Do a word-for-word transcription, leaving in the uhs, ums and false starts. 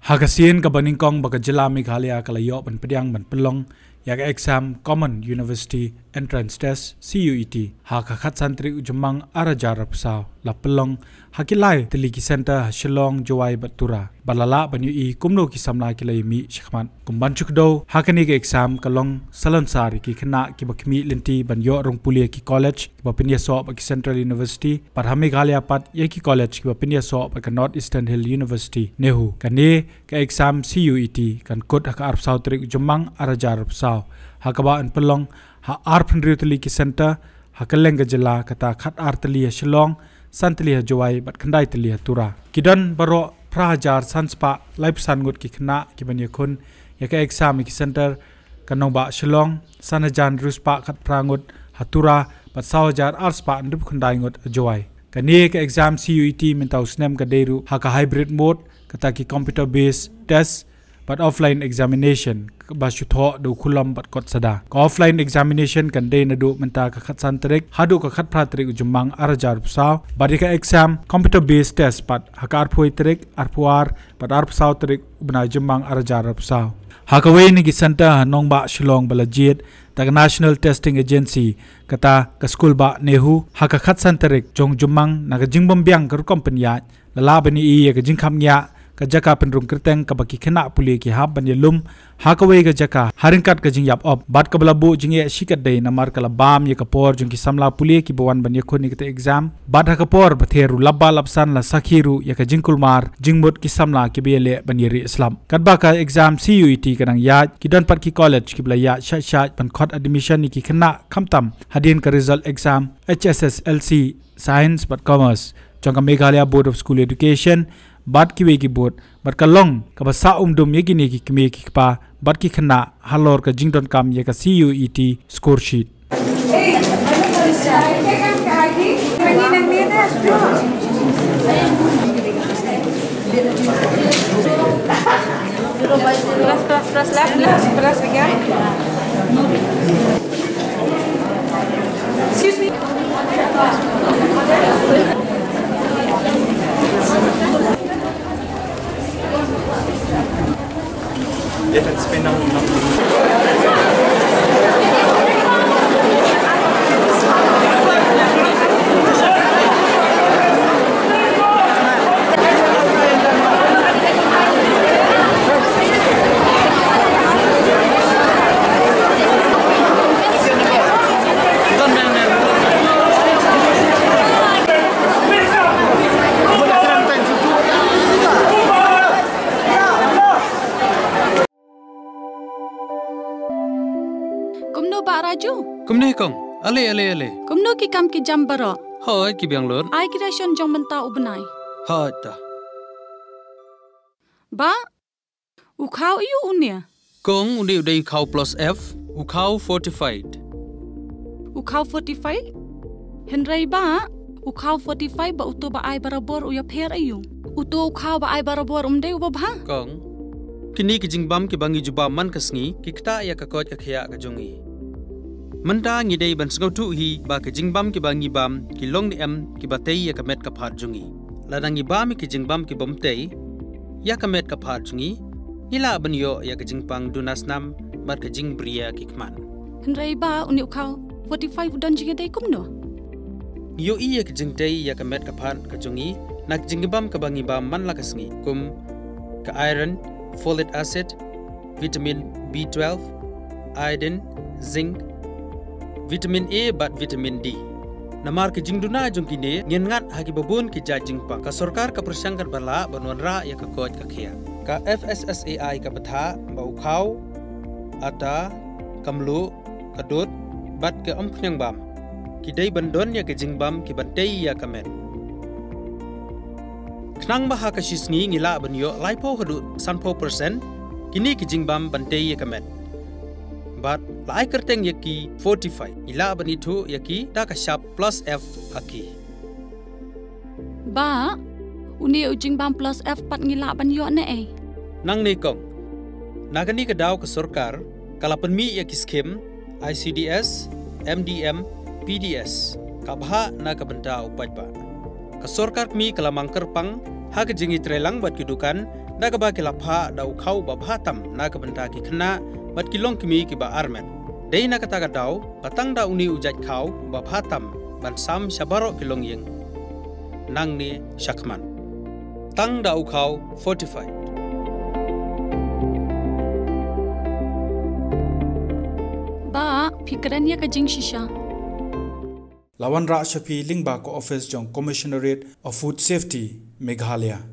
Ha ka sien kaba nyngkong ba ka jylla Meghalaya ka la ïoh ban pdiang ban pynlong ïa ka exam Common University Entrance Test, C U E T, ha ka khatsan tarik u Jymmang ar hajar arphew saw, la pynlong ha ki lai tylli ki centre ha Shillong, Jowai bad Tura, bad la lah ban ïohi kumno ki samla ki la ïamih shakhmat. Kum ban shu kdew, ha kane ka exam ka long salonsar ïa ki khynnah kiba khmih lynti ban ïoh rung pule ïa ki college kiba pynïasoh bad ki Central University, bad ha Meghalaya pat ïa ki college kiba pynïasoh bad ka North Eastern Hill University, NEHU. Kane ka exam C U E T kan kut ha ka arphew saw tarik u Jymmang ar hajar arphew saw, ha kaba yn pynlong ha arphew hynriew tylli ki centre ha kylleng ka jylla, kata khatar tylli ha Shillong, san tylli ha Jowai bad khyndai tylli ha Tura. Ki don baroh phra hajar san spah laiphew san ngut ki khynnah kiban ïakhun ïa ka exam ha ki centre ka nongbah Shillong, san hajar hynriew spah khatphra ngut ha Tura, bad saw hajar ar spah hynriewphew khyndai ngut ha Jowai. Kane ka exam C U E T mynta u snem ka dei ruh ha ka hybrid mode, kata ki computer based test bad offline examination, ba shu thoh da u khulom bad kot sada. Ka offline examination kan dei naduh mynta ka khatsan tarik haduh ka khatphra tarik u Jymmang ar hajar arphew saw, bad ïa ka exam computer based test pat ha ka arphew tarik, arphew ar bad arphew saw tarik u bnai Jymmang ar hajar arphew saw. Ha kawei na ki centre ha nongbah Shillong ba la jied da ka National Testing Agency, kata ka skul bah NEHU, ha ka khatsan tarik jong u Jymmang, na ka jingbym biang ka rukom pynïaid, la lah ban ïohi ïa ka jingkhapngiah, ka jaka pynrung kyrteng kaba ki khynnah pule ki hap ban ïalum ha kawei ka jaka ha ryngkat ka jingïap op, bad kaba la buh jingeh shikatdei namar ka la bam ïa ka por jong ki samla pule kiba wan ban ïakhun ïa kata exam. Bad ha ka por ba ther ruh, lap ba lap san, la sakhi ruh ïa ka jingkulmar jingmut ki samla kiba ïaleh ban ïarieh slap. Katba ka exam C U E T ka dang ïaid, ki don pat ki college kiba la ïaid shait shait ban khot admission ïa ki khynnah, khamtam hadien ka result exam H S S L C Science bad Commerce jong ka Meghalaya Board of School Education bad kiwei ki board, bad ka long kaba sah umdum ïa kine ki kmie ki kpa bad ki khynnah halor ka jingdonkam ïa ka C U E T score sheet. Press, press, press left, left, press again. Excuse me. Kumno Bah Raju? Kumne kong. Ale, ale, ale. Kumno ki kam ki jam baroh? Hooid, ki biang lut. Ai ki ration jong mynta u bnai? Hooid ta. Bah, u khaw aiu une? Kong, une u dei u khaw plus F, u khaw fortified. U khaw fortified? Hynrei Bah, u khaw fortified bad uto ba ai barabor u ïapher aiu? Uto u khaw ba ai barabor um dei uba bha? Kong, kine ki jingbam kiba ngi ju bam man ka sngi ki ktah ïa ka koit ka khiah ka jong ngi. Mynta ngi dei ban sngewthuh hi ba ki jingbam kiba ngi bam ki long ne em kiba tei ïa ka met ka phad jong ngi. Lada ngi bam ïa ki jingbam kibym tei ïa ka met ka phad jong ngi, ngi lah ban ïoh ïa ka jingpang duna snam bad ka jingbriew ki khmat. Hynrei Bah, une u khaw fortified u don jingïadei kumno? Ngi ïohi ïa ka jingtei ïa ka met ka phad ka jong ngi na ka jingbam kaba ngi bam man la ka sngi, kum ka iron, folic acid, vitamin B twelve, iodine, zinc, vitamin A bad vitamin D. Namar ka jingduna jong kine, ngin ngat ha kiba bun ki jait jingpang. Ka sorkar ka pyrshang katba lah ban wanrah ïa ka koit ka khiah. Ka F S S A I ka bthah ba u khaw, atta, ka mluh, ka dud bad ka umphniang bam ki dei ban don ïa ka jingbam kiban tei ïa ka met. Khnang ba ha ka shi sngi ngi lah ban ïoh laiphew haduh sanphew percent kine ki jingbam ban tei ïa ka met. Bad la ai kyrteng ïa ki fortified, ngi lah ban ithuh ïa ki da ka shap plus F ha ki. Bah, une u jingbam plus F pat ngi lah ban ïoh ne ei? Nangne kong, na kane ka daw ka sorkar ka la pynmih ïa ki skim I C D S, M D M, P D S, ka bhah na ka bynta u paidbah. Ka sorkar kmie ka la mang kyrpang ha ka jingïatreilang bad ki dukan, da kaba ki la phah da u khaw ba bha tam na ka bynta ki khynnah bad ki longkmie kiba armet. Dei na kata ka daw ba tang da une u jait khaw ba bha tam ban sam sha baroh ki longïing. Nangne shakhmat, tang da u khaw fortified. Ba, phi kren ïa ka jingshisha. La wanrah sha phi lyngba ka office jong Commissionerate of Food Safety, Meghalaya.